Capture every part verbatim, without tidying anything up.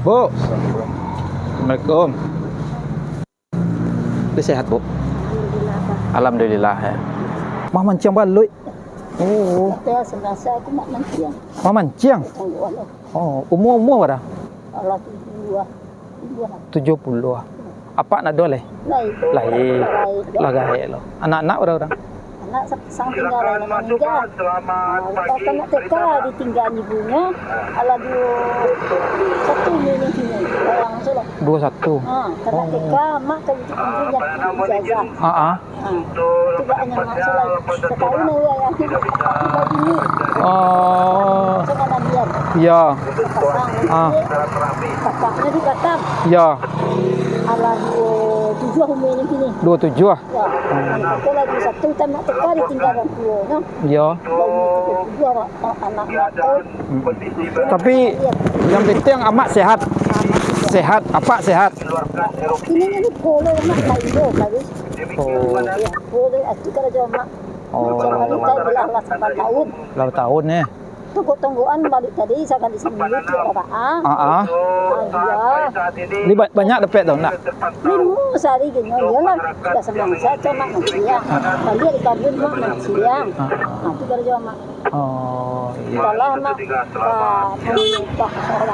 Bu. Assalamualaikum. Dia sehat, Bu? Alhamdulillah, Pak. Alhamdulillah, ya. Mah manciang baluik. Oh. Tapi semasa aku mak manciang. Mah manciang? Tunggu, alah. Oh, umua-umua bara? Alah, tujuh puluh. Tujuh puluh. Apak nak ado lai? Lai. Lai. Lai. Lah gaek lo. Anak-anak bara urang? Anak sa-, sang tingga lai, anak maningga. Ah, tanak T K ditingga ibunyo, alah duo satu umua kini. Bayang tu lah. Duo satu. Ha, tanak Oh. T K, mak ka ijazah. Ah, ah. Ha, tu bak anak mak tu lai. Satahun hari ayah tu, bini. Oh. Macam mana dia? Ya. Pasang. Ah. Kakaknyo di Batam. Ya. Alah duo tujuah umua kini. Duo tujuah. Ya, anak ko lagi satu tanak T K ditingga urang tuo, no. Yo. Lagi tigo tujuah anak, anak ko. Hmm. Tapi yang penting amak sehat. Sehat, apak sehat. Ini ni ko lo mak kayo tadi. Oh. Ya, ko lo ati karajo mak. Oh. Macam mana tadi lah, lah sampai tahun. Lah tahun, eh. Tunggu-tungguan balik tadi, sakali saminggu tiok rakaat. Ah, ah. Ah, iya. Ni ba-, banyak dapek tu, ndak? Limo sahari gini, iyolah. Sudah sambiang, saya tu mak manciang. Balik di kabun mak manciang. Ah. Ah, tu karajo mak. Oh, iya. Salah mak, ah, mak, mak,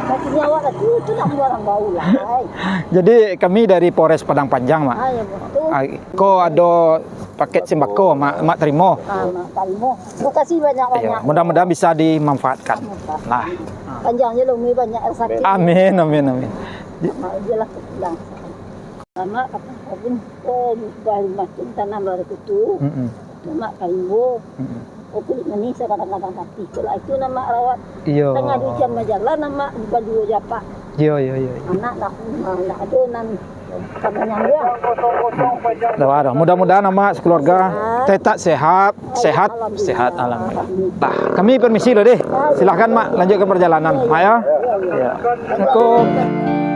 mak, kini awak dah tu, tu nak buat orang bau lah, ai. Jadi, kami dari Polres Padang Panjang, Mak. Ah, iya, betul. Ah, ko ado paket sembako, Mak, Mak tarimo. Ah, Mak tarimo. Makasih banyak-banyak. Iya, mudah-mudahan bisa dimanfaatkan. Manfaat. Lah. Panjang je lah umur, banyak rezeki. Amin, amin, amin. Sama je lah, bilang. Lama, kapan-kapan, oh, bah, macam tanam baru kutu. Mm-mm. Lama kayu. Mm-mm. Oh, kulit manih kadang-kadang mati. Kalau itu nama rawat. Iya. Tangah ujan bajalan, nama dibaluo japak. Iya, iya, iya, iya. Anak nak, nak ada nan Dah, dah. Mudah-mudahan amak sakeluarga tetap sehat, sehat, sehat, alhamdulillah. Dah, kami permisi dulu deh. Silahkan, Mak, lanjutkan perjalanan, Mak, ya. Ya. Assalamualaikum.